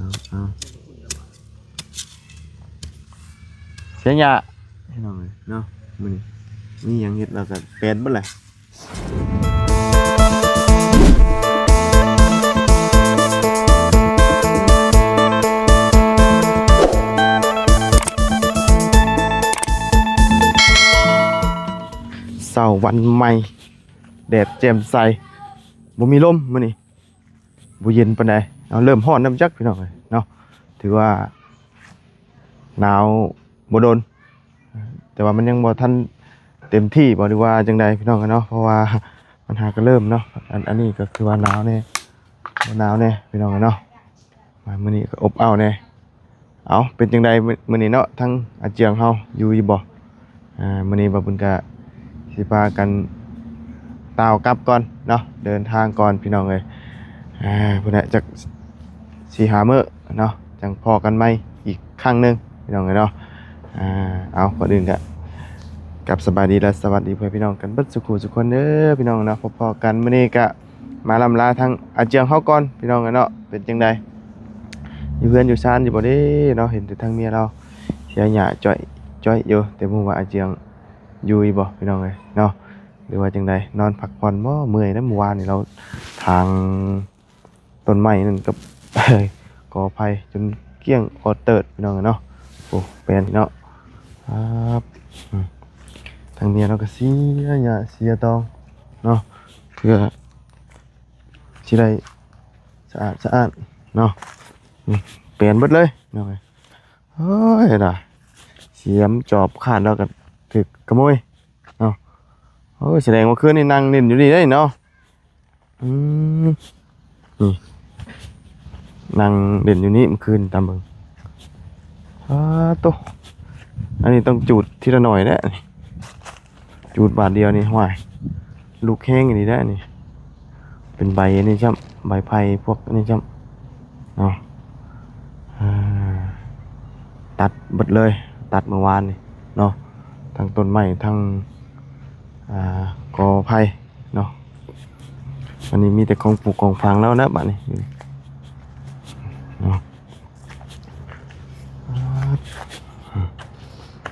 ເອົາ ເສຍຫຍ້າ ພີ່ນ້ອງເອີຍເນາະ. ມື້ນີ້ມີຫຍັງເຮັດ ລາວກໍແປນເບິດແຫຼະ. ເຊົ້າວັນໃໝ່ ແດດແຈ່ມໃສ ບໍ່ມີລົມມື້ນີ້ ບໍ່ເຢັນປານໃດ. ເອົາ ເລີ່ມຮ້ອນແລ້ວຈັກ ພີ່ນ້ອງເອີຍເນາະ. ຖືວ່າໜາວບໍ່ດົນ ແຕ່ວ່າມັນຍັງບໍ່ທັນເຕັມທີ່ບໍ ຫຼືວ່າຈັ່ງໃດ ພີ່ນ້ອງເອີຍເນາະ. ເພາະວ່າມັນຫາກະເລີ່ມເນາະ. ອັນ ອັນນີ້ກໍຄືວ່າໜາວແດ່ ບໍ່ໜາວແດ່ ພີ່ນ້ອງເອີຍເນາະ. ມາມື້ນີ້ກໍອົບອ້າວແດ່. ເອົາ ເປັນຈັ່ງໃດມື້ ມື້ນີ້ເນາະ ທາງອາເຈືອງເຮົາຢູ່ຢູ່ບໍ່? ອ່າ ມື້ນີ້ບ່າວບຸນກະຊິພາກັນຕ່າວກັບກ່ອນເນາະ ເດີນທາງກ່ອນ ພີ່ນ້ອງເອີຍ. ອ່າ ພຸ້ນແຫຼະ ຈັກສີ່ຫ້າມື້ເນາະ ຈັ່ງພໍ້ກັນໃໝ່ອີກຄັ້ງໜຶ່ງ ພີ່ນ້ອງເອີຍເນາະ. ອ່າ ເອົາ ກ່ອນອື່ນກະ ກັບສະບາຍດີ ແລະ ສະຫວັດດີພໍ່ແມ່ພີ່ນ້ອງກັນເບິດສູ່ຜູ້ສູ່ຄົນເດີ ພີ່ນ້ອງເນາະ. ພໍ້ກັນມື້ນີ້ກະ ມາລ່ຳລາທາງອາເຈືອງເຮົາກ່ອນ ພີ່ນ້ອງເອີຍເນາະ. ເປັນຈັ່ງໃດ ຢູ່ເຮືອນຢູ່ຊານຢູ່ບໍ່ເດ້ເນາະ? ເຫັນແຕ່ທາງເມຍລາວເສຍຫຍ້າຈ້ອຍຢູ່ ແຕ່ບໍ່ຮູ້ວ່າອາເຈືອງຢູ່ອີກບໍ່ ພີ່ນ້ອງເອີຍເນາະ ຫຼືວ່າຈັ່ງໃດ ນອນພັກຜ່ອນບໍ່? ເມື່ອຍນະ ມື້ວານນີ້ລາວຖາງຕົ້ນໄມ້ນັ້ນກັບ ກໍໄຜ່ຈົນກ້ຽງອອດເຕີດ ພີ່ນ້ອງເອີຍເນາະ. ໂອ້ ແປນເນາະ ອາ ອືມ ທາງເມຍລາວກໍເສຍຫຍ້າເສຍຕອງເນາະ ເພື່ອ ຊິໄດ້ສະອາດສະອ້ານເນາະ. ນີ້ ແປນເບິດເລີຍເນາະ. ໂອ້ຍ ເຫັນວ່າສຽມຈອບຂາດແລ້ວກໍຖືກຂະໂມຍເນາະ. ໂອ້ຍ ສະແດງວ່າຄືນນີ້ນັ່ງຫຼິ້ນຢູ່ນີ້ເດ້ເນາະ. ອືມ ນີ້ ນັ່ງຫຼິ້ນຢູ່ນີ້ມື້ຄືນ ຕາມເບິ່ງ. ອ້າໂຕ ອັນນີ້ຕ້ອງຈູດທີລະໜ້ອຍແຫຼະ ຈູດບາດດຽວນີ້ ຫ້ວຍ ລຸກແຮງອີ່ຫຼີແຫຼະນີ້. ເປັນໃບອັນນີ້ຊ້ຳ ໃບໄຜ່ພວກອັນນີ້ຊ້ຳເນາະ. ເອີ ຕັດເບິດເລີຍ ຕັດມື້ວານນີ້ເນາະ ທັງຕົ້ນໄມ້ ທັງ ອ່າ ກໍໄຜ່ເນາະ. ອັນນີ້ມີແຕ່ຂອງປູກຂອງຝັງແລ້ວນະ ບາດນີ້ເນາະ.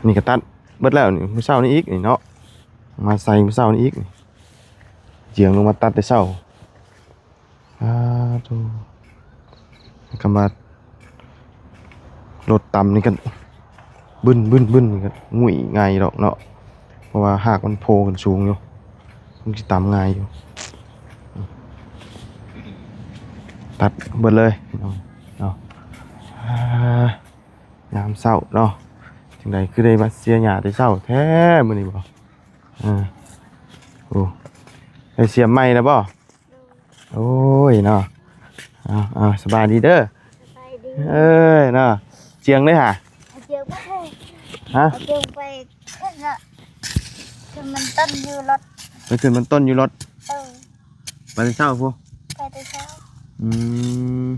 ນີ້ກໍຕັດເບິດແລ້ວນີ້ ມື້ເຊົ້ານີ້ອີກນີ້ເນາະ ມາໃສ່ມື້ເຊົ້ານີ້ອີກນີ້ ເຈືອງລົງມາຕັດແຕ່ເຊົ້າ. ອາໂທ ຄຳວ່າລົດຕ່ຳນີ້ກໍບຶ້ນໆໆ ນີ້ກໍງຸ້ຍງ່າຍດອກເນາະ ເພາະວ່າຮາກມັນໂຜ່ຂຶ້ນສູງຢູ່ ມັນຊິຕ່ຳງ່າຍຢູ່. ຕັດເບິດເລີຍເນາະ ເນາະ. ອາ ຍາມເຊົ້າເນາະ ຈັ່ງໃດຄືໄດ້ມາເສຍຫຍ້າແຕ່ເຊົ້າແທ້ມື້ນີ້ບໍ? ອາ ໂອ້ ໄດ້ສຽມໃໝ່ແລ້ວບໍ? ໂດຍ ໂອ້ຍເນາະ ເອົາ ເອົາ ສະບາຍດີເດີ. ສະບາຍດີ. ເອີຍເນາະ ຈຽງເດ້ຫາ? ອາເຈີໄປ ຮະ? ອາເຈີໄປຂຶ້ນລະ ຂຶ້ນມັນຕົ້ນຢູ່ລົດ ໄປຂຶ້ນມັນຕົ້ນຢູ່ລົດ. ເອີ ໄປແຕ່ເຊົ້າພຸ້ນ? ໄປແຕ່ເຊົ້າ. ອືມ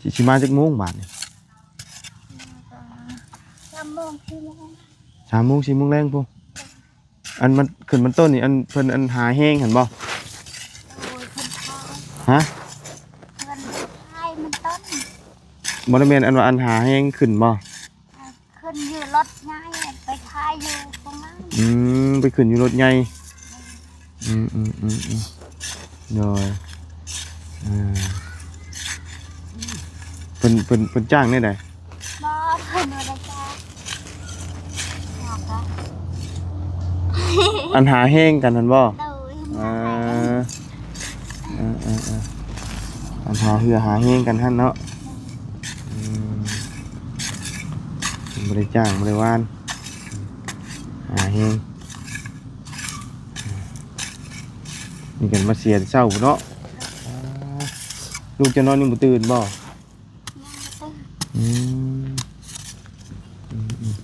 ຊິ ຊິມາຈັກໂມງບາດນີ້? ມາກໍສາມໂມງ ສີ່ໂມງ ສາມໂມງ ສີ່ໂມງແລງພຸ້ນ. ອັນມັນຂຶ້ນມັນຕົ້ນນີ້ ອັນເພິ່ນອັນຫາແຮງຫັ້ນບໍ່? ໂດຍ ເພິ່ນຂາຍ. ຮະ? ເພິ່ນຂາຍມັນຕົ້ນ. ບໍ່ໄດ້ແມ່ນອັນວ່າອັນຫາແຮງຂຶ້ນບໍ່? ອ່າ ຂຶ້ນຢູ່ລົດໃຫຍ່ ໄປຂາຍຢູ່ໂຮງງານ. ອືມ ໄປຂຶ້ນຢູ່ລົດໃຫຍ່. ອືມ ອືມ ອືມ ອືມ ໂດຍ ເອີ ເພິ່ນ ເພິ່ນ ເພິ່ນຈ້າງແນວໃດ? ບໍ່ ເພິ່ນບໍ່ໄດ້ຈ້າງ. ອັນຫາແຮງກັນຫັ້ນບໍ່? ໂດຍ ເອີ ເອີ ເອີ ເອີ ອັນຫາເຫື່ອຫາແຮງກັນຫັ້ນເນາະ. ອືມ ເພິ່ນບໍ່ໄດ້ຈ້າງ ບໍ່ໄດ້ຫວ່ານ ຫາແຮງ. ນີ້ກັນມາເສຍແຕ່ເຊົ້າພຸ້ນເນາະ. ລູກເຈົ້ານອນຍັງບໍ່ຕື່ນບໍ່? ອືມ ອືມ ອືມ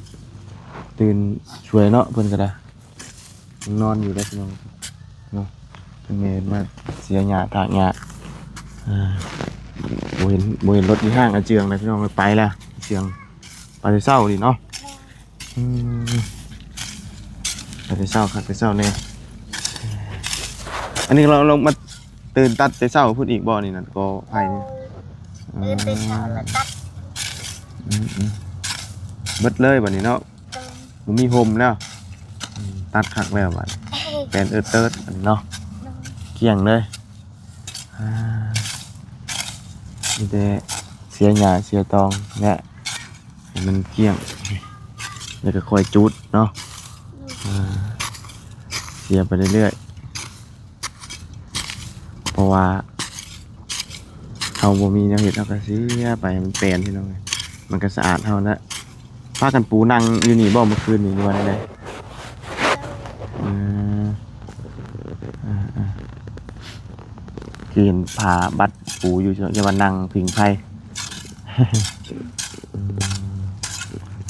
ຕື່ນສວຍເນາະ ເພິ່ນກໍໄດ້ ຍັງນອນຢູ່ເດ້ພີ່ນ້ອງເນາະ. ເພິ່ນແມ່ນມາເສຍຫຍ້າຖາກຫຍ້າ. ອ່າ ບໍ່ເຫັນ ບໍ່ເຫັນລົດຢູ່ຫ້າງອາເຈືອງເລີຍພີ່ນ້ອງເອີຍ. ໄປແລ້ວອາເຈືອງ ໄປແຕ່ເຊົ້ານີ້ເນາະ. ອືມ ໄປແຕ່ເຊົ້າຄັກແຕ່ເຊົ້າແນ່. ອັນນີ້ເຮົາ ເຮົາມາຕື່ນຕັດແຕ່ເຊົ້າພຸ້ນອີກບໍ່ນີ້? ນັ້ນກໍໄຜ່ນີ້. ເອີ ຕື່ນແຕ່ເຊົ້າແລ້ວຕັດ ອືມໆ ເບິດເລີຍບັດນີ້ເນາະ ໂດຍ ບໍ່ມີຮົ່ມແລ້ວ ອືມ ຕັດຄັກແລ້ວບັດ ແປນເອີດເຕີດບັດນີ້ເນາະ ໂດຍ ກ້ຽງເລີຍ ອ່າ ມີແຕ່ເສຍຫຍ້າເສຍຕອງແຫຼະ ໃຫ້ມັນກ້ຽງ ແລ້ວກໍຄ່ອຍຈູດເນາະ ໂດຍ ອ່າ ເສຍໄປເລື້ອຍໆ ເພາະວ່າເຮົາບໍ່ມີແນວເຮັດ ເຮົາກໍເສຍໄປໃຫ້ມັນແປນ ພີ່ນ້ອງເອີຍ ມັນກໍສະອາດເຮົານະ. ພາກັນປູນັ່ງຢູ່ນີ້ບໍ່ມື້ຄືນນີ້ ຫຼືວ່າແນວໃດ? ເອີ ເອີໆ ຄືເຫັນຜ້າບັດປູຢູ່ ຢ່າວ່ານັ່ງຜິງໄຟ. ອືມ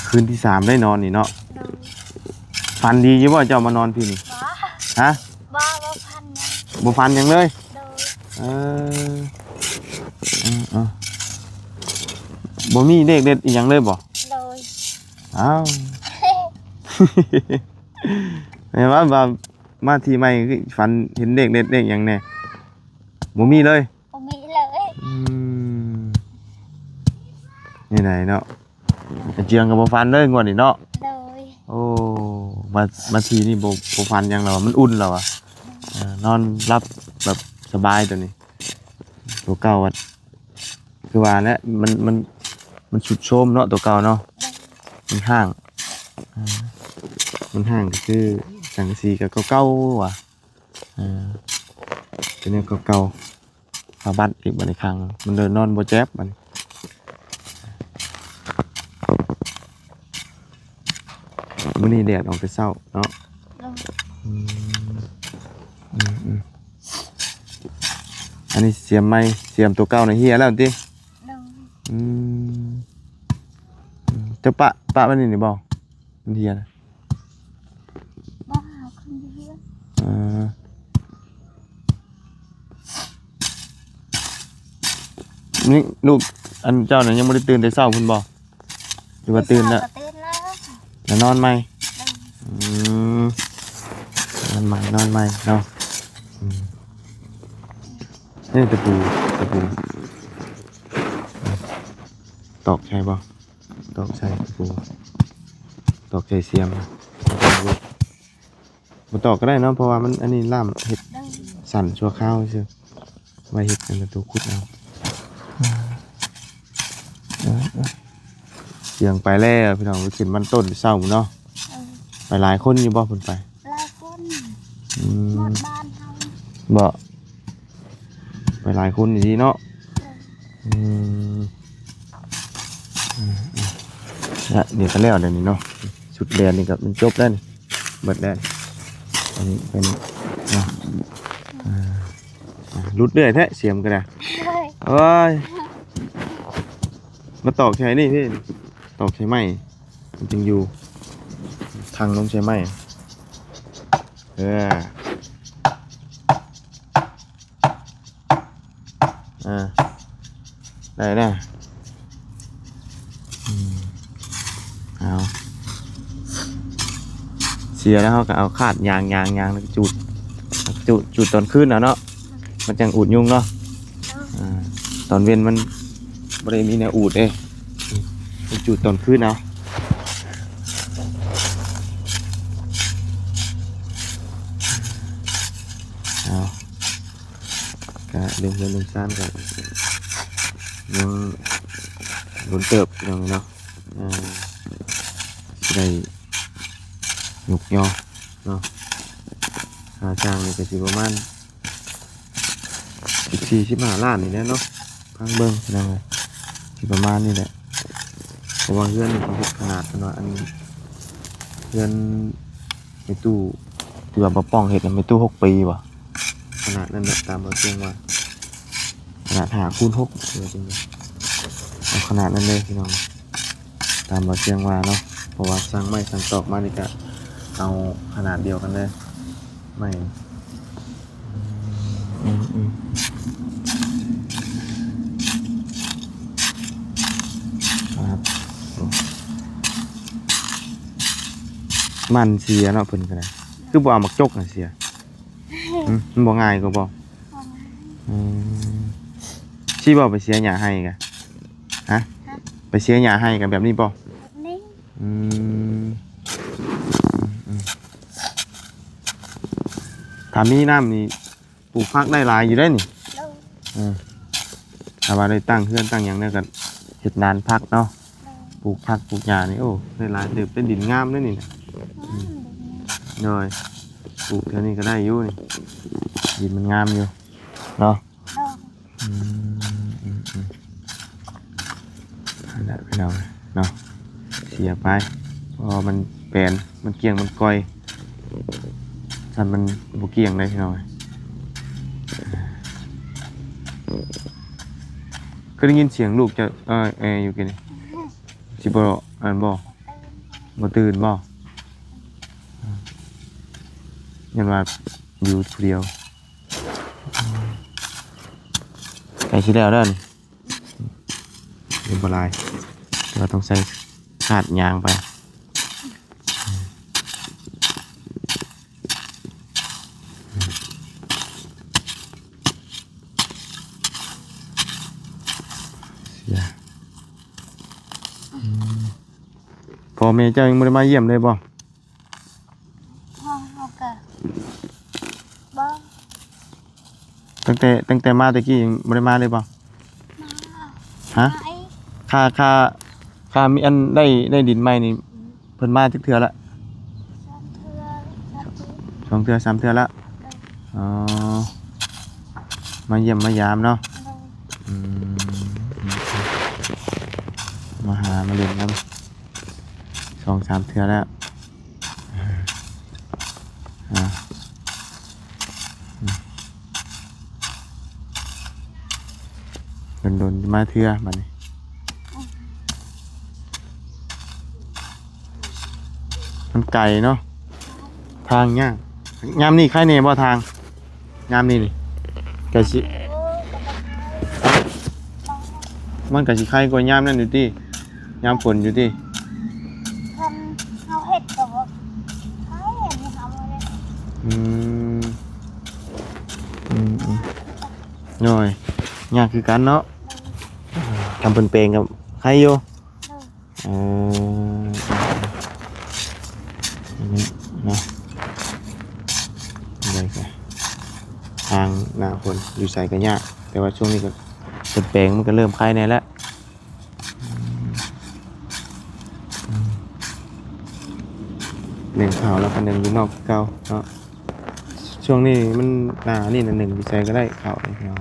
ຄືນທີສາມໄດ້ນອນນີ້ເນາະ. ໂດຍ ຝັນດີຢູ່ບໍ່ ເຈົ້າມານອນພີ້ນີ້? ບໍ່ ຮະ? ບໍ່ ບໍ່ຝັນຫຍັງ ບໍ່ຝັນຫຍັງເລີຍ? ໂດຍ ເອີ ເອີ ເອີ ບໍ່ມີເລກເດັດອີ່ຫຍັງເລີຍບໍ່? ໂດຍ ອ້າວ ແມ່ນວ່າ ວ່າມາທີ່ໃໝ່ຄືຝັນເຫັນເລກເດັດເລກຫຍັງແດ່? ບໍ່ມີເລີຍ? ບໍ່ມີເລີຍ ອືມ ນີ້ໃດເນາະ ກະເຈືອງກໍບໍ່ຝັນເລີຍງວດນີ້ເນາະ. ໂດຍ ໂອ້ ມາ ມາທີ່ນີ້ບໍ່ ບໍ່ຝັນຫຍັງແລ້ວ ມັນອຸ່ນແລ້ວ ອືມ ເອີ ນອນຫຼັບແບບສະບາຍໂຕນີ້. ໂຕເກົ່າ ຄືວ່າແຫຼະ ມັນ ມັນ ມັນຊຸດໂຊມເນາະ ໂຕເກົ່າເນາະ ໂດຍ ມັນຮ້າງ ເອີ ມັນຮ້າງ ກໍຄືສັງກະສີກໍເກົ່າໆ ວ່າ ເອີ ເປັນແນວເກົ່າໆ ຜ້າບັດອີກບັດນີ້ ຄັງ ມັນເລີຍນອນບໍ່ແຈບບັດນີ້. ມື້ນີ້ແດດອອກແຕ່ເຊົ້າເນາະ. ໂດຍ ອືມ ອືມໆ ອັນນີ້ສຽມໃໝ່ ສຽມໂຕເກົ່ານະເຫ່ຍແລ້ວຕິ? ໂດຍ ອືມ ອືມ ເຈົ້າປະ ປະໄວ້ນີ້ນີ້ບໍ່? ມັນເຫ່ຍນະ ບໍ່ ເອົາຂຶ້ນເຮືອນ ເອີ ນີ້ລູກ ອັນເຈົ້ານະຍັງບໍ່ໄດ້ຕື່ນແຕ່ເຊົ້າພຸ້ນບໍ່? ຫຼືວ່າຕື່ນແລ້ວ? ເຊົ້າກໍຕື່ນແລ້ວ ແລ້ວນອນໃໝ່? ໂດຍ ອືມ ນອນໃໝ່ ນອນໃໝ່ເນາະ. ອືມ ນີ້ຕະປູ ຕະປູ ຕອກໃສ່ບໍ່? ຕອກໃສ່ຕະປູ ຕອກໃສ່ສຽມ ບໍ່ຕອກກໍໄດ້ເນາະ ເພາະວ່າມັນ ອັນນີ້ລ້າມເຮັດ ໂດຍ ສັ້ນຊົ່ວຄາວຊື່ ໄວ້ເຮັດອັນໂຕຂຸດເອົາ. ເອີ ເອີ ສຽງໄປແລ້ວພີ່ນ້ອງ ໄປຂຶ້ນມັນຕົ້ນເຊົ້າເນາະ. ເອີ ໄປຫຼາຍຄົນຢູ່ບໍ່? ເພິ່ນໄປຫຼາຍຄົນ ອືມ ໝົດບ້ານເຮົາ ບໍ່? ໄປຫຼາຍຄົນອີ່ຫຼີເນາະ. ເອີ ອືມ ອືມ ອືມ ລະ ດຽວກໍແລ້ວແລ້ວນີ້ເນາະ ຊຸດແດນນີ້ກໍມັນຈົບແລ້ວນີ້ ເບິດແລ້ວ ອັນນີ້ເປັນເນາະ ອ່າ ອ່າ ຫຼຸດເລື້ອຍແທ້ ສຽມກໍໄດ້ ໂອ້ຍ ມາຕອກໃສ່ນີ້ພີ່ ຕອກໃສ່ໄມ້ ມັນຈຶ່ງຢູ່ ທັງລົງໃສ່ໄມ້ ເອີ ອ່າ ໄດ້ນະ ອືມ ເອົາ ເສຍແລ້ວເຮົາກໍເອົາຄາດຍາງໆໆ ແລ້ວກໍຈູດ ຈູດ ຈູດຕອນຄືນເອົາເນາະ ມັນຈັ່ງອູດຍຸງເນາະ. ອ່າ ຕອນເວັນມັນບໍ່ໄດ້ມີແນວອູດເດ້ ໄປຈູດຕອນຄືນເອົາ ເອົາ ກະເລື່ອງເຮືອນເລື່ອງຊານກະຍັງດົນເຕີບພີ່ນ້ອງເນາະ ອ່າ ຊິໄດ້ຍົກຍໍເນາະ ຄ່າສ້າງນີ້ກະຊິປະມານ ສິບສີ່ ສິບຫ້າລ້ານນີ້ແຫຼະເນາະ ຟັງເບິ່ງພີ່ນ້ອງເອີຍ ຊິປະມານນີ້ແຫຼະ ເພາະວ່າເຮືອນນີ້ເຂົາເຮັດຂະໜາດ ອັນວ່າ ອັນ ເຮືອນແມ່ຕູ້ ທີ່ວ່າບ່າວປ້ອງເຮັດນະ ແມ່ຕູ້ຫົກປີບໍ່ ຂະໜາດນັ້ນນະ ຕາມບ່າວຊຽງວ່າ ຂະໜາດຫ້າຄູນຫົກ ວ່າຈັ່ງໃດ ເອົາຂະໜາດນັ້ນເລີຍພີ່ນ້ອງ ຕາມບ່າວຊຽງວ່າເນາະ ເພາະວ່າສັ່ງໄມ້ສັ່ງຕອກມານີ້ກະເອົາຂະໜາດດຽວກັນເລີຍ ໄມ້ ອືມ ອືມ ອືມ ມັນເສຍເນາະ ເພິ່ນກໍໄດ້ ຄືບໍ່ເອົາໝາກຈົກໃຫ້ເສຍ? ຫຶ ມັນບໍ່ງ່າຍກວ່າບໍ່? ບໍ່ງ່າຍ ອືມ ຊິບໍ່ໄປເສຍຫຍ້າໄຮ່ກະ? ຮະ? ຮະ? ໄປເສຍຫຍ້າໃຫ້ກັນແບບນີ້ບໍ່? ແບບນີ້. ອືມ ອືມ ອືມ ຖ້າມີນ້ຳນີ້ ປູກຜັກໄດ້ຫຼາຍຢູ່ເດ້ນີ້. ໂດຍ. ເອີ ຖ້າວ່າໄດ້ຕັ້ງເຮືອນຕັ້ງຫຍັງແລ້ວກໍເຮັດນານຜັກເນາະ. ໂດຍ. ປູກຜັກປູກຫຍ້ານີ້ ໂອ້ ໄດ້ຫຼາຍເຕີບ ເປັນດິນງາມເດ້ນີ້ນະ. ອືມ ອືມ ໂດຍ. ປູກແຖວນີ້ກໍໄດ້ຢູ່ນີ້ ດິນມັນງາມຢູ່ເນາະ. ໂດຍ. ອືມ ອືມ ອືມ ຫັ້ນແຫຼະພີ່ນ້ອງເນາະ ເສຍໄປ ເພາະວ່າມັນແປນ ມັນກ້ຽງ ມັນກ່ອຍ ຊັ້ນມັນບໍ່ກ້ຽງເດ້ພີ່ນ້ອງ. ຄືໄດ້ຍິນສຽງລູກເຈົ້າ ເອີ ແອຢູ່ກີ້ນີ້ ຊິບໍ່ ອັນນັ້ນບໍ່? ບໍ່ຕື່ນບໍ່? ຢ້ານວ່າຢູ່ຜູ້ດຽວ. ໃກ້ຊິແລ້ວແລ້ວນີ້ ຍັງບໍ່ຫຼາຍ ແຕ່ວ່າຕ້ອງໃຊ້ຄາດຍາງໄປ. ເສຍ ອືມ ພໍ່ແມ່ເຈົ້າຍັງບໍ່ໄດ້ມາຢ້ຽມເລີຍບໍ່? ເຮົາ ເຮົາກະບໍ່. ຕັ້ງແຕ່ ຕັ້ງແຕ່ມາແຕ່ກີ້ຍັງບໍ່ໄດ້ມາເລີຍບໍ່? ມາ. ຮະ? ມາອີກ. ຄ່າ ຄ່າ ຄ່າມີອັນໄດ້ ໄດ້ດິນໃໝ່ນີ້ ອືມ ເພິ່ນມາຈັກເທື່ອລະ? ສອງເທື່ອ ສາມເທື່ອ ສອງເທື່ອ ສາມເທື່ອລະ. ໂດຍ. ອໍ ມາຢ້ຽມມາຢາມເນາະ. ໂດຍ. ອືມ ມາຫາມາຫຼິ້ນນຳ ສອງສາມເທື່ອແລ້ວ. ອ່າ ອືມ ດົນໆ ມາເທື່ອບາດນີ້. ມັນໄກເນາະ ທາງຍາກ. ຍາມນີ້ໄຄແດ່ບໍ່ທາງ? ຍາມນີ້ນີ້ ກະຊິ ມັນກະຊິໄຄກວ່າຍາມນັ້ນຢູ່ຕິ ຍາມຝົນຢູ່ຕິ. ຄັນເຮົາເຮັດກະບໍ່ໄຄ ອັນນີ້ເຮົາບໍ່ໄດ້. ອືມ ອືມ ອືມ ໂດຍ ຍາກຄືກັນເນາະ. ໂດຍ. ຄັນເພິ່ນແປງກະໄຄຢູ່. ໂດຍ. ເອີ ເນາະ ໄດ້ກະ ທາງໜ້າຝົນຢູ່ໃສກະຍາກ ແຕ່ວ່າຊ່ວງນີ້ກະ ເປັນແປງມັນກະເລີ່ມໄຄແດ່ແລ້ວ. ອືມ ອືມ ໜຶ້ງເຂົ້າແລ້ວກະໜຶ້ງຢູ່ນອກຄືເກົ່າເນາະ. ຊ່ວງນີ້ມັນໜ້ານີ້ນະ ໜຶ້ງຢູ່ໃສກະໄດ້ເຂົ້ານີ້ເນາະ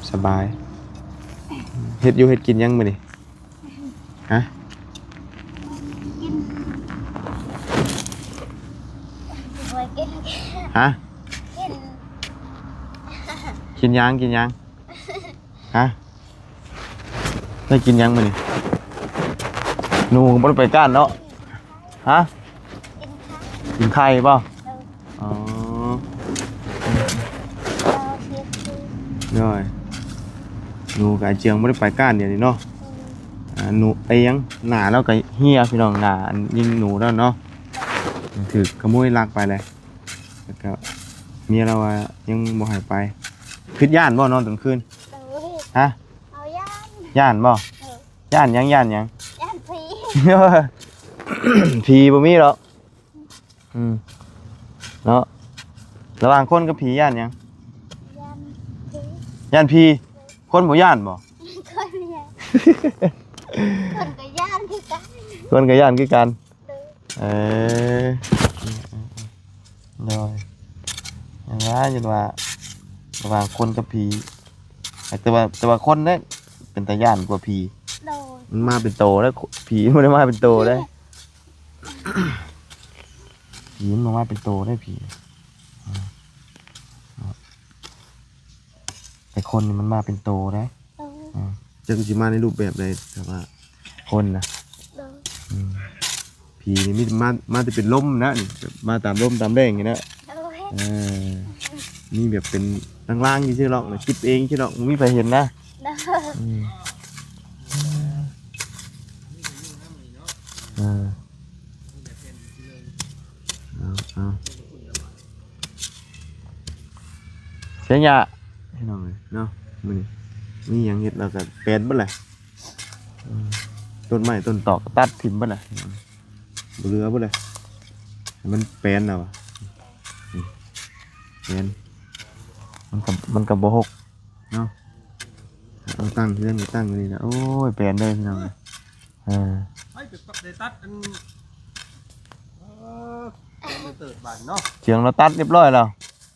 ສະບາຍ. ເຮັດຢູ່ເຮັດກິນຫຍັງມື້ນີ້? ຮະ? ກິນ ໂອ້ຍ ກິນ ຮະ? ກິນ ກິນຫຍັງ? ກິນຫຍັງ? ຮະ? ໄດ້ກິນຫຍັງມື້ນີ້? ໜູກະບໍ່ໄດ້ໄປກ້ານເນາະ. ຮະ? ກິນໄຂ່ ກິນໄຂ່ບໍ່? ເອີ. ອໍ ໂດຍ. ໜູກະອາເຈືອງບໍ່ໄດ້ໄປກ້ານດຽວນີ້ເນາະ. ເອີ. ອ່າ ໜູໄປຫຍັງ ໜ້າລາວກະເຫ່ຍພີ່ນ້ອງ ໜ້າອັນຍິງໜູແລ້ວເນາະ ຖືກຂະໂມຍລັກໄປແລ້ວ ແລ້ວກະເມຍລາວວ່າຍັງບໍ່ໃຫ້ໄປ. ຄິດຢ້ານບໍ່ນອນກາງຄືນ? ໂດຍ. ຮະ? ເຮົາຢ້ານ. ຢ້ານບໍ່? ເອີ. ຢ້ານຫຍັງ? ຢ້ານຫຍັງ? ຢ້ານຜີ. ຜີບໍ່ມີດອກ. ອືມ ເນາະ ລະຫວ່າງຄົນກັບຜີຢ້ານຫຍັງ? ຢ້ານຜີ. ຢ້ານຜີ. ຄົນບໍ່ຢ້ານບໍ່? ຄົນບໍ່ຢ້ານ ຄົນກະຢ້ານຄືກັນ ຄົນກະຢ້ານຄືກັນ. ໂດຍ. ເອີ ໂດຍ ຈັ່ງວ່າ ຈັ່ງວ່າລະຫວ່າງຄົນກັບຜີ ແຕ່ວ່າ ແຕ່ວ່າຄົນເດ້ເປັນຕາຢ້ານກວ່າຜີ. ໂດຍ. ມັນມາເປັນໂຕເດ້ ຜີມັນບໍ່ໄດ້ມາເປັນໂຕເດ້. ຜີມັນບໍ່ມາເປັນໂຕເດ້ ຜີ ອືມ ແຕ່ຄົນນີ້ມັນມາເປັນໂຕເດ້. ໂດຍ. ອືມ ຈັກຊິມາໃນຮູບແບບໃດ ແຕ່ວ່າຄົນນະ. ໂດຍ. ອືມ ຜີນີ້ມີແຕ່ມາ ມາແຕ່ເປັນລົມນະນີ້ ແບບມາຕາມລົມຕາມແດງນີ້ນະ. ໂດຍ. ເອີ ມີແບບເປັນລາງໆຢູ່ຊື່ດອກ ຄິດເອງຊື່ດອກ ບໍ່ມີໃຜເຫັນນະ. ໂດຍ. ອືມ ເອີ ເອົາ ເອົາ ເສຍຫຍ້າພີ່ນ້ອງເອີຍເນາະ. ມື້ນີ້ມີຫຍັງເຮັດລາວກະແປນເບິດແຫຼະ. ອືມ ຕົ້ນໄມ້ຕົ້ນຕອກກໍຕັດຖິ້ມເບິດແຫຼະ ບໍ່ເຫຼືອເບິດແຫຼະ ໃຫ້ມັນແປນເອົາ ນີ້ ແປນ ມັນກໍ ມັນກໍບໍ່ຫົກເນາະ ເອົາຕັ້ງເຮືອນກໍຕັ້ງຢູ່ນີ້ແຫຼະ ໂອ້ຍ ແປນເດີພີ່ນ້ອງ ເອີ ໃຜໄປຕັດ ໄດ້ຕັດອັນ ເອີ ເຕີດບາດເນາະ ສຽງລາວຕັດຮຽບຮ້ອຍແລ້ວ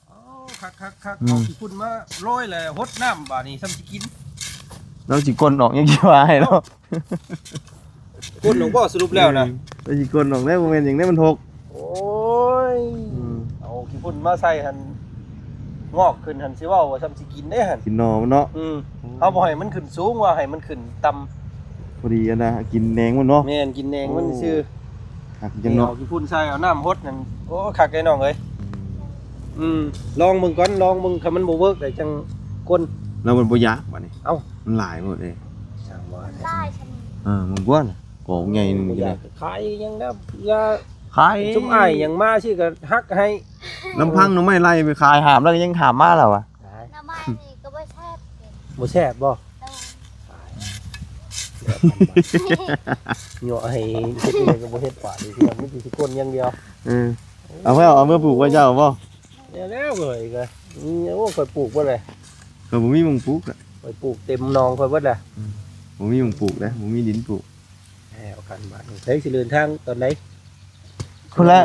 ໂອ້ ຄັກໆໆ ອືມ ເອົາຂີ້ຝຸ່ນມາໂລຍແລ້ວຫົດນ້ຳບາດນີ້ ຊ່ຳຊິກິນ ລາວຊິກົ້ນອອກຍັງຊິວ່າໃຫ້ລາວ ກົ້ນອອກບໍ່ສະຫຼຸບແລ້ວນະ ອືມ ລາວຊິກົ້ນອອກແລ້ວ ບໍ່ແມ່ນຫຍັງເດ້ ມັນຫົກ ໂອ້ຍ ອືມ ເອົາຂີ້ຝຸ່ນມາໃສ່ຫັ້ນ ງອກຂຶ້ນຫັ້ນ ຊິເວົ້າວ່າຊ່ຳຊິກິນເດ້ຫັ້ນ ກິນໜໍ່ມັນເນາະ ອືມ ເຮົາບໍ່ໃຫ້ມັນຂຶ້ນສູງ ວ່າໃຫ້ມັນຂຶ້ນຕ່ຳ ພໍດີອັນນະ ກິນແໜງມັນເນາະ ແມ່ນ ກິນແໜງມັນຊື່ ໂອ້ ຄັກຈັງເນາະ ນີ້ເອົາຂີ້ຝຸ່ນໃສ່ ເອົານ້ຳຫົດນັ້ນ ໂອ້ ຄັກເດ້ນ້ອງເອີຍ ອືມ ອືມ ລອງເບິ່ງກ່ອນ ລອງເບິ່ງ ຄັນມັນບໍ່ເວີກແລ້ວຈັ່ງກົ້ນ ແລ້ວມັນບໍ່ຢາກບາດນີ້ ເອົ້າ ມັນຫຼາຍໂພດເດ້ ຊ່າງວ່າ ຫຼາຍຊັ້ນ ເອີ ມັນກວ່ານະ ກອງໃຫຍ່ໜຶ່ງ ບໍ່ຢາກຂາຍຫຍັງແລ້ວ ຢ່າ ຂາຍ ຊຸມອ້າຍຫຍັງມາຊີ້ກໍຫັກໃຫ້ ລຳພັງໜໍ່ໄມ້ໄລ່ໄປຂາຍ ຫາມແລ້ວກໍຍັງຫາມມາແລ້ວວະ ໜໍ່ໄມ້ນີ້ກໍບໍ່ແຊບເດ້ ບໍ່ແຊບບໍ່? ໂດຍ ຍົວະໃຫ້ເຮັດອີ່ຫຍັງກໍບໍ່ເຮັດປານນີ້ ມີແຕ່ຊິກົ້ນຢ່າງດຽວ ເອີ ເອົາໄວ້ ເອົາເມືອປູກໄວ້ເຈົ້າບໍ່? ແລ້ວເອີຍ ກໍ ໂອ້ ຂ້ອຍປູກເບິດເລີຍ ຂ້ອຍບໍ່ມີໝ່ອງປູກລະ ຂ້ອຍປູກເຕັມໜອງຂ້ອຍເບິດລະ ອືມ ບໍ່ມີໝ່ອງປູກເດ້ ບໍ່ມີດິນປູກ ແລ້ວກັນບາດນີ້ ໃຜຊິເດີນທາງຕອນໃດ? ພຸ້ນແຫຼະ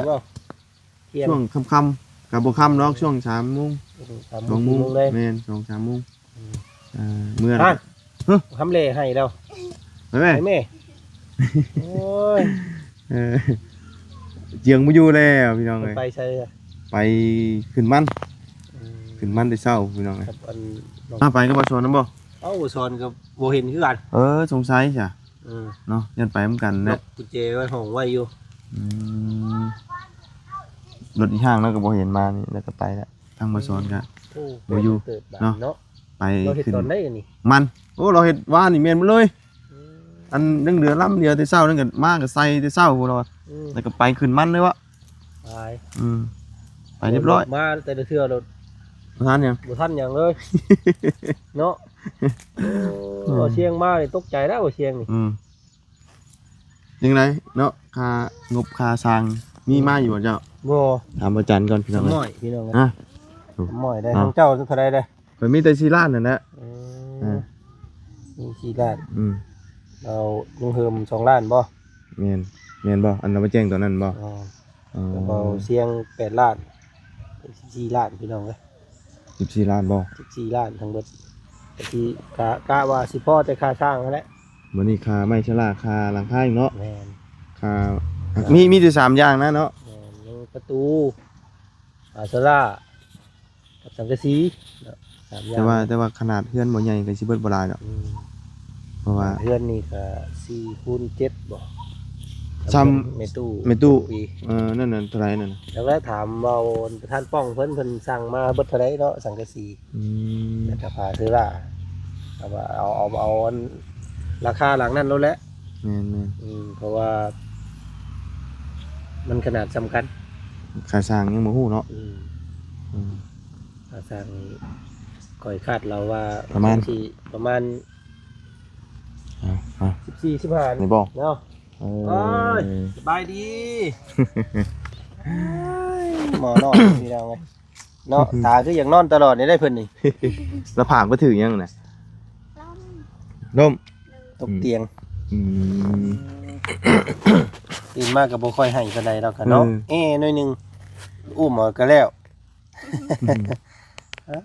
ຊ່ວງຄ່ຳໆ ກໍບໍ່ຄ່ຳດອກ ຊ່ວງສາມໂມງ ເອີ ສາມໂມງ ສອງໂມງ ສີ່ໂມງເລີຍ ແມ່ນ ສອງສາມໂມງ ອືມ ເອີ ເມື່ອ ຮະ ທຳເລໃຫ້ແລ້ວ ໄປແມ່ ໄປແມ່ ໂອ້ຍ ເອີ ຈຽງບໍ່ຢູ່ແລ້ວພີ່ນ້ອງເອີຍ ໄປໃສລະ? ໄປຂຶ້ນມັນ ອືມ ຂຶ້ນມັນແຕ່ເຊົ້າພີ່ນ້ອງເອີຍ ກັບອັນ ພາໄປກັບບ່າວສອນນຳບໍ່? ເອົ້າ ບ່າວສອນກໍບໍ່ເຫັນຄືກັນ ເອີ ສົງໄສຊະ ເອີ ເນາະ ຢ້ານໄປນຳກັນແຫຼະ ລັອກກຸນແຈໄວ້ຫ້ອງໄວ້ຢູ່ ອືມ ລົດອີກທາງແລ້ວກໍບໍ່ເຫັນມານີ້ ແລ້ວກໍໄປແລ້ວ ທາງບ່າວສອນກໍ ໂອ້ ບໍ່ຢູ່ ເນາະ ເນາະ ໄປ ລາວເຮັດ ຂຶ້ນຕອນໃດອັນນີ້? ມັນ ໂອ້ ລາວເຮັດວານນີ້ແມ່ນໝົດເລີຍ ອືມ ອັນຍັງເຫຼືອລຳດຽວແຕ່ເຊົ້ານັ້ນກໍມາກໍໃສ່ແຕ່ເຊົ້າພຸ້ນລະ ອືມ ແລ້ວກໍໄປຂຶ້ນມັນເລີຍວະ ຕາຍ ອືມ ໄປຮຽບຮ້ອຍ ມາແຕ່ລະເທື່ອໂລດ ບໍ່ທັນຫຍັງ ບໍ່ທັນຫຍັງເລີຍ ເນາະ ໂອ້ ອືມ ເວົ້າຊຽງມານີ້ຕົກໃຈແລ້ວ ເວົ້າຊຽງນີ້ ອືມ ຈັ່ງໃດເນາະ ຄ່າງົບຄ່າສ້າງມີມາຢູ່ບໍ່ເຈົ້າ? ບໍ່ ຖາມອາຈານກ່ອນພີ່ນ້ອງເອີຍ ໝ້ອຍພີ່ນ້ອງເອີຍ ຮະ ໝ້ອຍໄດ້ ເອົ້າ ຂອງເຈົ້າເທົ່າໃດເດ້? ຂ້ອຍມີແຕ່ສີ່ລ້ານນັ້ນແຫຼະ ອືມ ເອີ ມີສີ່ລ້ານ ອືມ ແລ້ວລຸງເຮີມສອງລ້ານບໍ່? ແມ່ນ ແມ່ນບໍ່? ອັນເຮົາມາແຈ້ງຕອນນັ້ນບໍ່? ອໍ ອໍ ແລ້ວກໍຊຽງແປດລ້ານ ເປັນສິບສີ່ລ້ານພີ່ນ້ອງເອີຍ ສິບສີ່ລ້ານບໍ່? ສິບສີ່ລ້ານທັງເບິດ ກໍຊິກະ ກະວ່າຊິພໍແຕ່ຄ່າສ້າງຫັ້ນແຫຼະ ບັດນີ້ຄ່າໄມ້ຊະລາ ຄ່າຫຼັງຄາອີກເນາະ ແມ່ນ ຄ່າ ມີ ມີແຕ່ສາມຢ່າງນະເນາະ ແມ່ນ ຍັງປະຕູ ຝາຊະລາ ກັບສັງກະສີເນາະ ສາມຢ່າງ ແຕ່ວ່າ ແຕ່ວ່າຂະໜາດເຮືອນບໍ່ໃຫຍ່ກໍຊິເບິດບໍ່ຫຼາຍດອກ ອືມ ເພາະວ່າເຮືອນນີ້ກໍສີ່ຄູນເຈັດບໍ່ ສ່ຳແມ່ຕູ້ ແມ່ຕູ້ ເອີ ນັ້ນ ນັ້ນເທົ່າໃດນັ້ນນະ ແລ້ວກໍຖາມເວົ້າປະທານປ້ອງເພິ່ນ ເພິ່ນສັ່ງມາເບິດເທົ່າໃດເນາະ ສັງກະສີ ອືມ ແລ້ວກໍຜ້າເຊີລາ ເອົາ ເອົາ ເອົາ ເອົາອັນລາຄາຫຼັງນັ້ນໂລດແຫຼະ ແມ່ນໆ ອືມ ເພາະວ່າມັນຂະໜາດສ່ຳກັນ ຄ່າສ້າງຍັງບໍ່ຮູ້ເນາະ ອືມ ອືມ ຄ່າສ້າງນີ້ຂ້ອຍຄາດເດົາວ່າປະມານ ຊິປະມານ ອ່າ ອ່າ ສິບສີ່ ສິບຫ້າ ນີ້ບໍ່ ເນາະ ເອີ ໂອ້ຍ ສະບາຍດີ ໂອ້ຍ ໝໍນ້ອຍພີ່ນ້ອງເອີຍ ເນາະ ຕາຄືຢາກນອນຕະຫຼອດນີ້ໄດ໋ເພິ່ນນີ້ ລະຜາກໄປຖືກຫຍັງນະ? ລົ້ມ ລົ້ມ ຕົກຕຽງ ອືມ ຕື່ນມາກໍບໍ່ຄ່ອຍໄຫ້ປານໃດດອກກະເນາະ ເອີ ແອໜ້ອຍໜຶ່ງ ອຸ້ມເອົາກໍແລ້ວ ອືມ ເອີ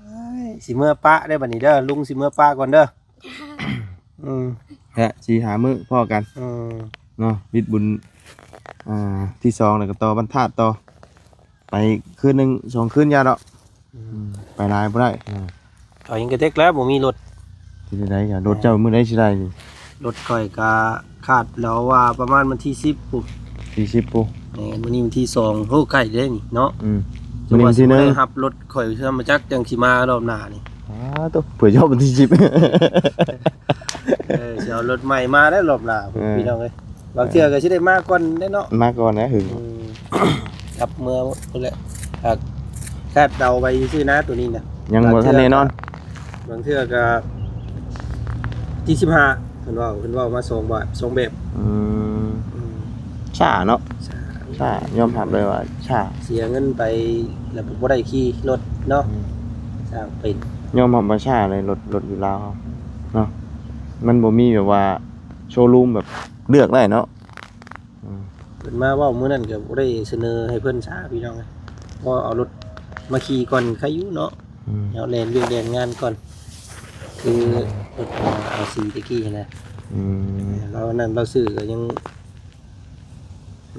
ຍ ຊິເມືອປະເດີບັດນີ້ເດີ ລຸງຊິເມືອປະກ່ອນເດີ ອືມ ແຮະ ສີ່ຫ້າມື້ພໍ້ກັນ ອືມ ເນາະ ວິດບຸນ ອ່າ ທີສອງ ແລ້ວກໍຕໍ່ວັນທາດຕໍ່ ໄປຄືນໜຶ່ງສອງຄືນຢ່າດອກ ອືມ ອືມ ໄປຫຼາຍບໍ່ໄດ້ ອືມ ຂ້ອຍຍັງກະເຕັກແລ້ວ ບໍ່ມີລົດ ຊິໄດ້ຫຍັງ ລົດເຈົ້າມື້ໃດຊິໄດ້ນີ້? ລົດຂ້ອຍກະຄາດເດົາວ່າປະມານວັນທີສິບພຸ້ນ ທີສິບພຸ້ນ ແມ່ນ ມື້ນີ້ວັນທີສອງ ໂອ້ ໃກ້ເດ້ນີ້ເນາະ ອືມ ມື້ນີ້ວັນທີໜຶ່ງ ໄດ້ຮັບລົດຂ້ອຍ ເພື່ອມາຈັກຈັ່ງຊິມາລອບໜ້ານີ້ ອ້າ ໂຕ ເພື່ອຈອບວັນທີສິບ ເອີ ຊິເອົາລົດໃໝ່ມາແລ້ວລອບໜ້າ ເອີ ພີ່ນ້ອງເອີຍ ບາງເທື່ອກໍຊິໄດ້ມາກ່ອນເດ້ເນາະ ມາກ່ອນນະ ຫຶງ ອືມ ກັບເມືອພຸ້ນແຫຼະ ຄາດເດົາໄວ້ຊື່ໆນະ ໂຕນີ້ນະ ຍັງບໍ່ທັນແນ່ນອນ ບາງເທື່ອກໍ ບາງເທື່ອກໍທີສິບຫ້າ ເພິ່ນເວົ້າ ເພິ່ນເວົ້າມາສອງແບບ ສອງແບບ. ອືມ ອືມ ຊ້າເນາະ ຊ້າ ຊ້າ ຍອມຮັບເລີຍວ່າຊ້າ ເສຍເງິນໄປແລ້ວບໍ່ໄດ້ຂີ່ລົດເນາະ. ອືມ ສ້າງເປັນ ຍອມຮັບວ່າຊ້າເລີຍ ລົດ ລົດຢູ່ລາວເຮົາເນາະ ມັນບໍ່ມີແບບວ່າໂຊຣູມແບບເລືອກໄດ້ເນາະ. ອືມ ເພິ່ນມາເວົ້າມື້ນັ້ນກໍບໍ່ໄດ້ສະເໜີໃຫ້ເພິ່ນຊ້າພີ່ນ້ອງ ພໍເອົາລົດມາຂີ່ກ່ອນໄຄຢູ່ເນາະ. ອືມ ເຮົາແລ່ນວຽກແລ່ນງານກ່ອນ ຄືລົດອາຊີຕະກີ້ຫັ້ນນະ. ອືມ ລາວນັ້ນລາວຊື້ກໍຍັງ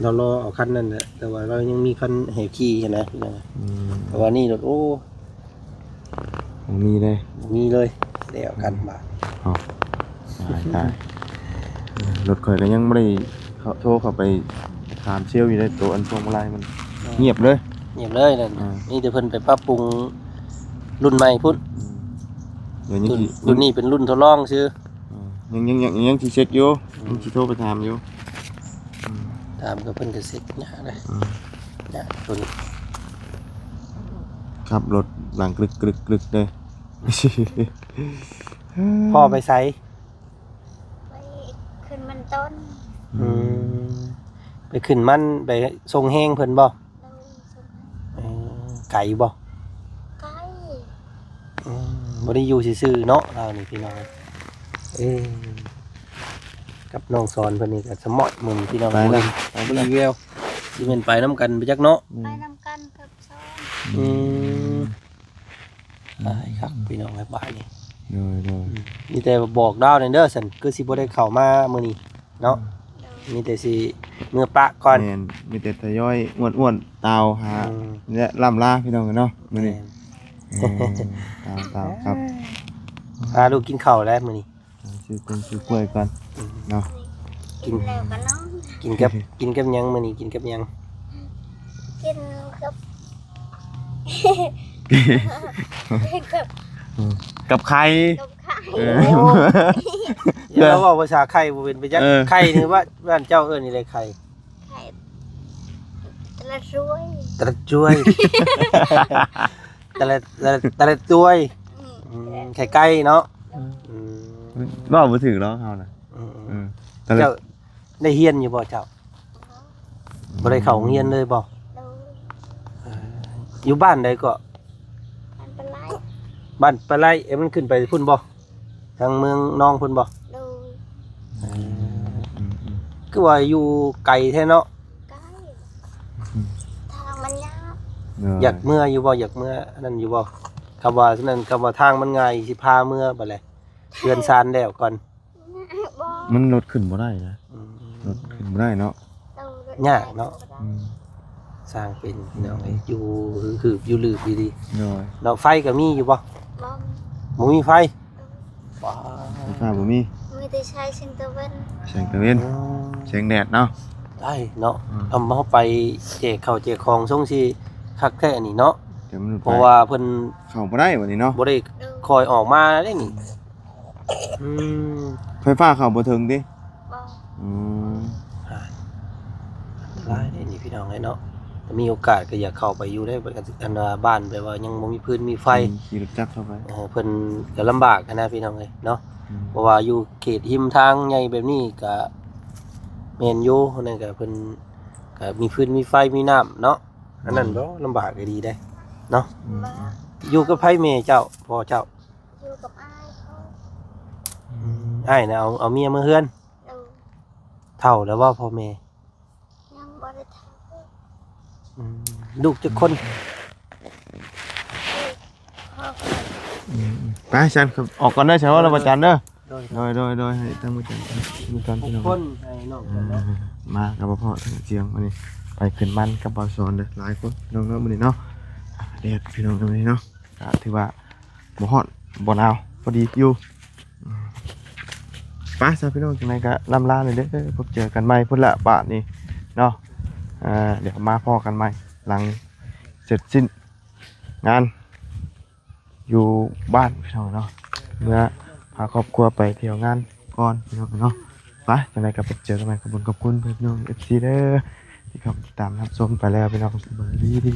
ລາວລໍເອົາຄັນນັ້ນແຫຼະ ແຕ່ວ່າລາວຍັງມີຄັນໃຫ້ຂີ່ຫັ້ນນະ. ອືມ ແຕ່ວ່ານີ້ລົດ ໂອ້ ບໍ່ມີເລີຍ ບໍ່ມີເລີຍ ແລ້ວກັນບາດ. ເອົ້າ ຕາຍ ຕາຍ ລົດຂ້ອຍກໍຍັງບໍ່ໄດ້ເຂົ້າ ໂທເຂົ້າໄປຖາມເຊວຢູ່ເດ້ ໂຕອັນພວງມາໄລມັນ ເອີ ງຽບເລີຍ ງຽບເລີຍນັ້ນ. ເອີ ມີແຕ່ເພິ່ນໄປປັບປຸງລຸ້ນໃໝ່ພຸ້ນ. ອືມ ດຽວນີ້ ລຸ້ນ ລຸ້ນນີ້ເປັນລຸ້ນທົດລອງຊື່. ເອີ ຍັງ ຍັງ ຍັງ ຍັງຊິເຊັກຢູ່. ອືມ ຍັງຊິໂທໄປຖາມຢູ່. ອືມ ຖາມກັບເພິ່ນກໍເຊັກຍາກເດ້. ອືມ ຍາກໂຕນີ້ ຂັບລົດຫຼັງກຶກໆໆເດ້. ພໍ່ໄປໃສ? ໄປຂຶ້ນມັນຕົ້ນ. ອືມ ອືມ ໄປຂຶ້ນມັນ ໄປສົ່ງແຮງເພິ່ນບໍ່? ໂດຍ ສົ່ງແຮງ. ເອີ ໄກບໍ່? ໄກ. ອືມ ບໍ່ໄດ້ຢູ່ຊື່ໆເນາະ ລາວນີ້ພີ່ນ້ອງ. ເອີ ກັບນ້ອງສອນເພິ່ນນີ້ກໍສະໝອຍມື້ນີ້ພີ່ນ້ອງ. ໄປລະ ໄປບໍ່ລະ ແວວ ຊິແມ່ນໄປນຳກັນໄປຈັກເນາະ. ອືມ ໄປນຳກັນກັບສອນ. ອືມ ອືມ ໄປຄັກພີ່ນ້ອງ ບາດນີ້. ໂດຍ ໂດຍ ອືມ ມີແຕ່ບອກລາວແດ່ເດີ ຊັ້ນຄືຊິບໍ່ໄດ້ເຂົ້າມາມື້ນີ້ເນາະ. ອືມ ມີແຕ່ຊິເມືອປະກ່ອນ. ແມ່ນ ມີແຕ່ທະຍອຍອ້ວນໆຕາວຫາ ອືມ ແລະລ່ຳລາພີ່ນ້ອງເນາະມື້ນີ້. ແມ່ນ ເອີ ຕາວໆ ຄັບ ພາລູກກິນເຂົ້າແລ້ວມື້ນີ້. ຊື້ກົງຊື້ກ້ວຍກ່ອນເນາະ. ກິນ ກິນແລ້ວກໍນອນ. ກິນກັບ ກິນກັບຫຍັງມື້ນີ້ ກິນກັບຫຍັງ? ກິນກັບ ກັບ ອືມ ກັບໄຂ່ ກັບໄຂ່. ເອີ ໂອ້ ຢ່າເວົ້າພາສາໄຂ່ບໍ່ເປັນໄປຈັກ. ເອີ ໄຂ່ນີ້ວ່າ ບ້ານເຈົ້າເອີ້ນອີ່ໃດໄຂ່? ໄຂ່ ຕະລະຈວຍ ຕະລະຈວຍ ຕະລະ ຕະລະ ຕະລະຈວຍ. ອືມ ອືມ ໄຂ່ໄກ່ເນາະ. ອືມ ອືມ ເວົ້າບໍ່ຖືກດອກເຮົານະ. ອືມ ອືມ ເອີ ຕະລະ ເຈົ້າໄດ້ຮຽນຢູ່ບໍ່ເຈົ້າ? ບໍ່ໄດ້ເຂົ້າໂຮງຮຽນເລີຍບໍ່? ໂດຍ. ເອີ ຢູ່ບ້ານໃດເກາະ? ບ້ານປະໄລ. ບ້ານປະໄລ. ເອີ ມັນຂຶ້ນໄປພຸ້ນບໍ່? ທາງເມືອງນອງພຸ້ນບໍ່? ໂດຍ. ເອີ ອືມ ອືມ ຄືວ່າຢູ່ໄກແທ້ເນາະ. ໄກ ອືມ ທາງມັນຍາກ. ໂດຍ. ຢາກເມືອຢູ່ບໍ່? ຢາກເມືອອັນນັ້ນຢູ່ບໍ່? ຄຳວ່ານັ້ນ ຄຳວ່າທາງມັນງ່າຍ ຊິພາເມືອບັດແຫຼະ ເຮືອນຊານແລ້ວກ່ອນ. ບໍ່ ມັນລົດຂຶ້ນບໍ່ໄດ້ນະ. ອືມ ລົດຂຶ້ນບໍ່ໄດ້ເນາະ. ໂດຍ ລົດ ຍາກເນາະ. ອືມ ສ້າງເປັນພີ່ນ້ອງເອີຍ ຢູ່ຫືບຢູ່ລືບດີໆ. ໂດຍ. ເນາະ ໄຟກໍມີຢູ່ບໍ່? ບໍ່ມີ. ບໍ່ມີໄຟ? ໂດຍ. ວ້າ ໄຟຟ້າບໍ່ມີ ມີແຕ່ໃຊ້ແສງຕາເວັນ ແສງຕາເວັນ. ອືມ ແສງແດດເນາະ. ໄດ້ເນາະ. ອືມ ເອົາ ເຮົາໄປແຈກເຂົ້າແຈກຂອງ ຊົງຊິຄັກແທ້ນີ້ເນາະ. ແຕ່ມັນ ເພາະວ່າເພິ່ນເຂົ້າບໍ່ໄດ້ບັດນີ້ເນາະ ບໍ່ໄດ້ ໂດຍ ຄ່ອຍອອກມາເດ້ນີ້. ອືມ ໄຟຟ້າເຂົ້າບໍ່ເຖິງຕິ? ບໍ່. ອືມ ອັນຕະລາຍເດ້ນີ້ພີ່ນ້ອງເອີຍເນາະ. ມີໂອກາດກໍຢາກເຂົ້າໄປຢູ່ໄດ້ ອັນວ່າບ້ານແບບວ່າຍັງບໍ່ມີຟືນມີໄຟ. ອືມ ຂີ່ລົດຈັກເຂົ້າໄປ. ເອີ ເພິ່ນກໍລຳບາກຫັ້ນນະພີ່ນ້ອງເອີຍເນາະ. ອືມ ເພາະວ່າຢູ່ເຂດຮິມທາງໃຫຍ່ແບບນີ້ກໍແມ່ນຢູ່ ນັ້ນກໍເພິ່ນກໍມີຟືນມີໄຟມີນ້ຳເນາະ. ອັນນັ້ນ ອືມ ບໍ່ລຳບາກກໍດີເດ້ເນາະ. ອືມ ຢູ່ກັບໃຜແມ່ເຈົ້າ ພໍ່ເຈົ້າ? ຢູ່ກັບອ້າຍເຂົາ. ອືມ ອ້າຍນະເອົາ ເອົາເມຍມາເຮືອນ. ໂດຍ. ເຖົ້າແລ້ວບໍ່ພໍ່ແມ່? ຍັງບໍ່ໄດ້ເຖົ້າ. ອືມ ລູກຈັກຄົນ? ຫົກຄົນ. ອືມ ໄປຊັ້ນ ອອກກ່ອນເດີ ຊັ້ນວ່າລະບໍ່ຈັນເດີ. ໂດຍ ໂດຍ ໂດຍ ໂດຍ ໃຫ້ທາງບໍ່ຈັນ ມີການ ຫົກຄົນ ພີ່ນ້ອງ ໃຫ້ນ້ອງເພິ່ນເນາະ. ອ່າ ມາກັບພໍ່ທາງຈຽງ ວັນນີ້ໄປຂຶ້ນມັນກັບບ່າວສອນເດີ ຫຼາຍຄົນ ພີ່ນ້ອງເນາະ ມື້ນີ້ເນາະ. ແດດ ພີ່ນ້ອງ ມື້ນີ້ເນາະ ກໍຖືວ່າ ບໍ່ຮ້ອນບໍ່ໜາວ ພໍດີຢູ່. ໄປຊະພີ່ນ້ອງ ຈັ່ງໃດກໍລ່ຳລາແດ່ເດີ ພົບເຈີກັນໃໝ່ພຸ້ນລະບາດນີ້ເນາະ. ອ່າ ດຽວມາພໍ້ກັນໃໝ່ຫຼັງເສັດສິ້ນງານຢູ່ບ້ານພີ່ນ້ອງເນາະ ເມືອພາຄອບຄົວໄປທ່ຽວງານກ່ອນພີ່ນ້ອງເນາະ. ໄປ ຈັ່ງໃດກໍພົບເຈີກັນໃໝ່ ຂອບຄຸນ ຂອບຄຸນພີ່ນ້ອງເອັຟຊີເດີ ທີ່ເຂົ້າມາຕິດຕາມຮັບຊົມໄປແລ້ວ ພີ່ນ້ອງ ສະບາຍດີ.